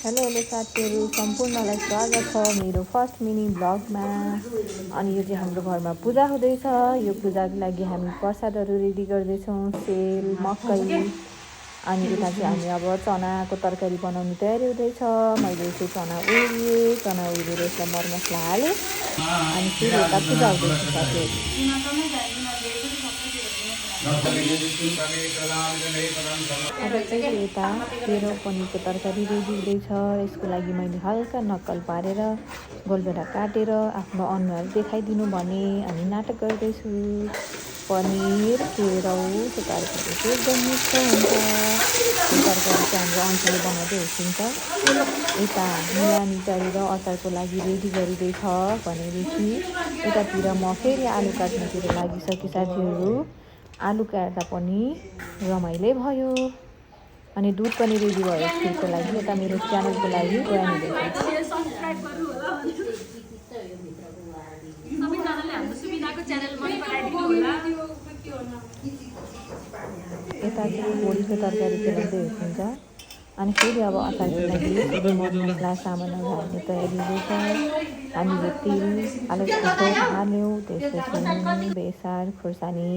Hello साथीहरू सम्पूर्णलाई स्वागत छ मेरो फर्स्ट मिनी ब्लगमा। अनि यो चाहिँ हाम्रो घरमा पूजा हुँदैछ। यो पूजाको लागि हामी प्रसादहरू रेडी गर्दैछौँ, सेल मकै। अनि यता चाहिँ हामी अब चनाको तरकारी बनाउने तयारी हुँदैछ। मैले चाहिँ चना उहिलेर यसलाई मरमसला हालेँ अनि फेरि यता पूजा हुँदैछ साथीहरू। अब चाहिँ यता तेरो पनिरको तरकारी रेडी हुँदैछ। यसको लागि मैले हल्का नक्कल पारेर गोलबेडा काटेर आफ्नो अनुहार देखाइदिनु भने अनि नाटक गर्दैछु। पनिर केराउ त्यो तरकारी चाहिँ एकदम मिठो हुन्छ। त्यो तरकारी चाहिँ हाम्रो आन्टीले बनाउँदै हुनुहुन्छ। यता मिलानी गरेर अचारको लागि रेडी गरिँदैछ भनेदेखि यतातिर म फेरि आलु काट्नुतिर लागिसकेँ साथीहरू। आलु काट्दा पनि रमाइलो भयो अनि दुध पनि रेडी भयो खिरको लागि। यता मेरो च्यानलको लागि यता चाहिँ भोलिको तरकारी खेलाउँदै हुन्छ। अनि फेरि अब अचारको लागि मसला सामानहरू हाल्ने तयारी हुँदैछ। हामीले तेल आलुको हाल्यौँ, त्यसपछि नुन बेसार खुर्सानी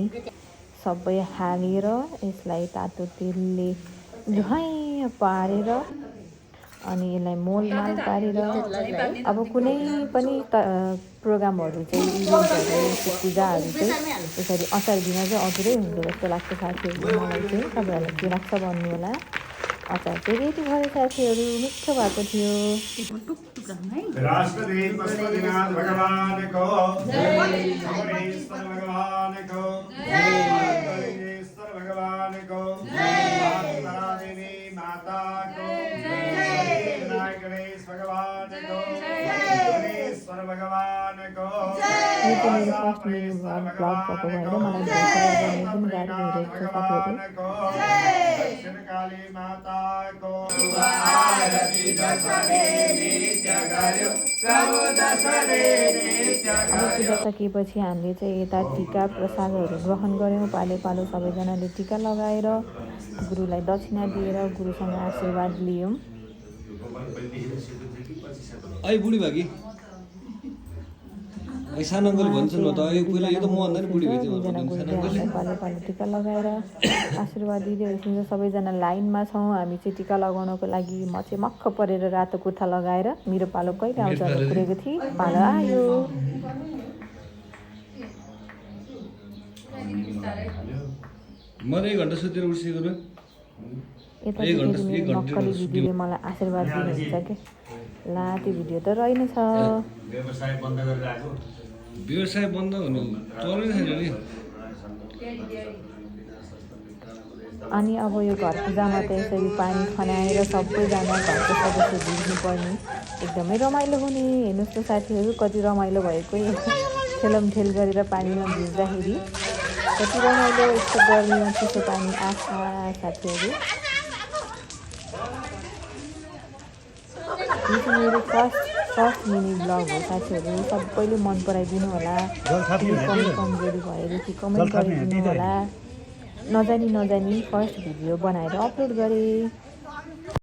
सबै हालेर यसलाई तातो तेलले झ्वाइँ पारेर अनि यसलाई मोलमाल पारेर अब कुनै पनि प्रोग्रामहरू चाहिँ इभेन्टहरू पूजाहरू चाहिँ यसरी अचार बिना चाहिँ अधुरै हुँदो जस्तो लाग्छ साथीहरू। मलाई चाहिँ तपाईँहरूलाई के लाग्छ भन्नु होला। अचार चाहिँ रेडी भयो साथीहरू, मिठो भएको थियो। यो चाहिँ मेरो फर्स्ट मिनी ब्लग भएको भएर मलाई गर्ने पनि गाह्रो भइरहेको छ साथीहरू। पूजा सकिएपछि हामीले चाहिँ यता टिका प्रसादहरू ग्रहण गऱ्यौँ। पालो सबैजनाले टिका लगाएर गुरुलाई दक्षिणा दिएर गुरुसँग आशीर्वाद लियौँ। सानो अङ्कल भन्छ न त पहिला यो त म भन्दा नि बुढी भइदियो। पालो टिका लगाएर आशीर्वाद दिँदै हुनुहुन्छ। सबैजना लाइनमा छौँ हामी चाहिँ टिका लगाउनको लागि। म चाहिँ मक्ख परेर रातो कुर्ता लगाएर मेरो पालो कहिले आउँछ भनेर कुरेको थिएँ। पालो आयो। म 1 घन्टा सुतेर उठिसकेको र यता मेरो मक्कली दिदीले मलाई आशीर्वाद दिनुहुन्छ कि ला त्यो भिडियो त रहि नै छ। व्यवसाय बन्द हुनु चल्नै छैन नि। अनि अब यो घर पूजामा त यसरी पानी खनाएर सबैजना घरको सदस्य भिज्नु पर्ने एकदमै रमाइलो हुने। हेर्नुहोस् त साथीहरू कति रमाइलो भएको। ठेलमठेल गरेर पानीमा भिज्दाखेरि कति रमाइलो। यस्तो गर्मीमा चिसो पानी आँखा साथीहरू। यो चाहिँ मेरो फर्स्ट मिनी ब्लग हो साथीहरू। सबैले मन पराइदिनु होला। कमजोरी भएदेखि कमेन्ट गरिदिनु होला। नजानी फर्स्ट भिडियो बनाएर अपलोड गरेँ।